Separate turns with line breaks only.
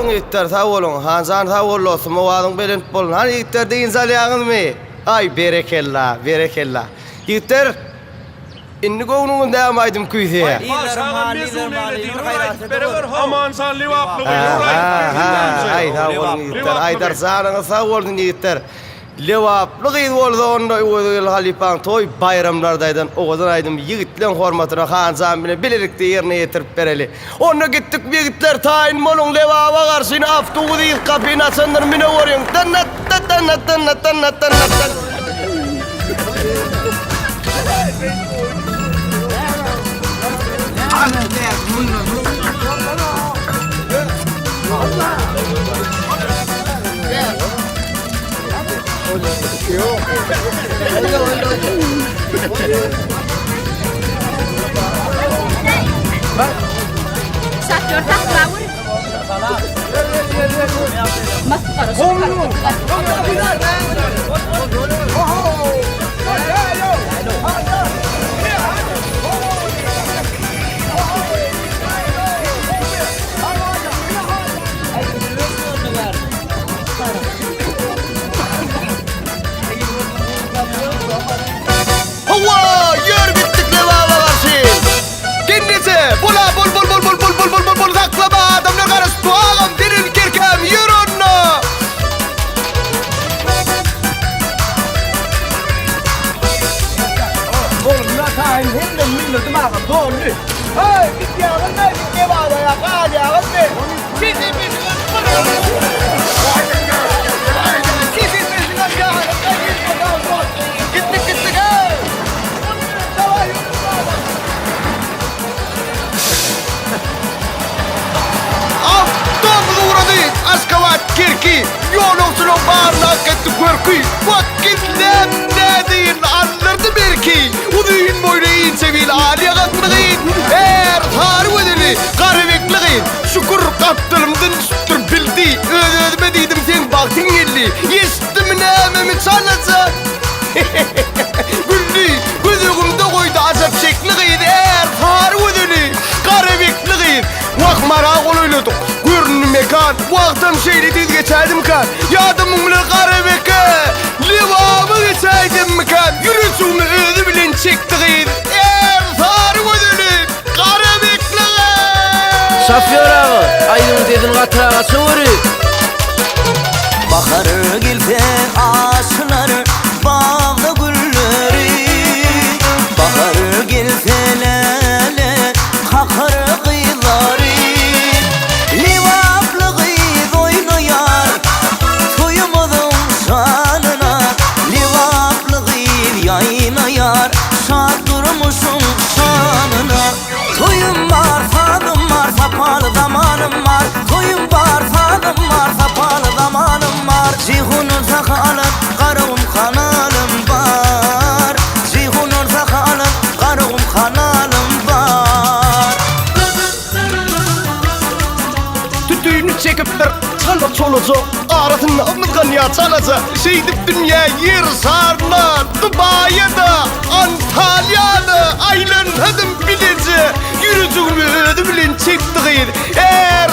boluň ýigitler, sag boluň. Hanjan sag bol dostum, owazyň belent bolsun. Hany ýigitler dynç alýaňyzmy? Aý berekella, berekella. Ýigitler, indi göwnüňiz näme aýdym küýseýär?
Amanjan Lebaply gyz.
Ha, ha, aý sag boluň ýigitler. Aýdar janyňyz sag bolsun ýigitler. Lebaply gyz bolsa onda Öwezgeldi halypaň toý baýramlarda aýdan owadan aýdymy ýigitleň hormatyna Hanjan bilen bilelikde ýerine ýetirip bereli. Onda gitdikmi ýigitler taýyn boluň Lebaba garşyny awtobus yz gapyny açandyr mine görüň Dannat-da-dannat-dannat-dannat-dannat.
Şofýor sakla gör. Masgara
Hawa, ýör gitdik Lebaba garşy. Gelneje, bol-a bol bol bol bol bol bol bol bol bol saklama adamlar garaşyp dur agam senin kerkäm ýör onda.
Bolunda taýyn hemme mündirdim agam doldy. Hey, gitýäňizmi? Lebaba ýa galýaňyzmy?
Gitdik gitdik hey! Awtobus ugrady Aşgabat Kerki Ýolagçylaň baryny hak etdi görki Wah gizläp nädeýin aldyrdy belki Uzyn boýly inçe bil al ýagakly gyz Är sary gözeli garabekli gyz Şükür gapdalymdan düşüpdir bildi Öz-özüme diýdim seň bagtyň geldi Eşitdimi nämemi çalaja Güldi göz öňümde goýdy ajap şekli gyz Är sary gözeli garabekli gyz Wah Mara golaýladyk göründi mekan Wagtam şeýle tiz geçäýdimkä Ýa-da muň bilen Garabeke Lebaba geçäýdimmikäm Ýürejigimi özi bilen çekdi gyz Är sary gözeli Garabekli gyz
Şofýor aga, aýdymyň sesini gatyrak açaweri.
Bahar gelse açylar bagda gülleri Bahar gelse läle kakar gyzlary Lebaply gyz oýnaýar toýumyzyň şanyna Lebaply gyz ýaýnaýar şat durmuşyň şanyna Toýum bar, sazym bar, sapaly zamanym bar Toýum bar, sazym bar, sapaly zamanym bar Jeýhundan saha alan Garagum kanalym bar Jeýhundan saha alan Garagum kanalym bar.
Tütüni çekipdir çala çolaja Arasynda ymyzganýar çalaja Şeýdip dünýä Ýer şaryna Dubaýa-da, Antalýa-da Aýlansadym bileje Ýürejigimi özi bilen çekdi gyz. Är.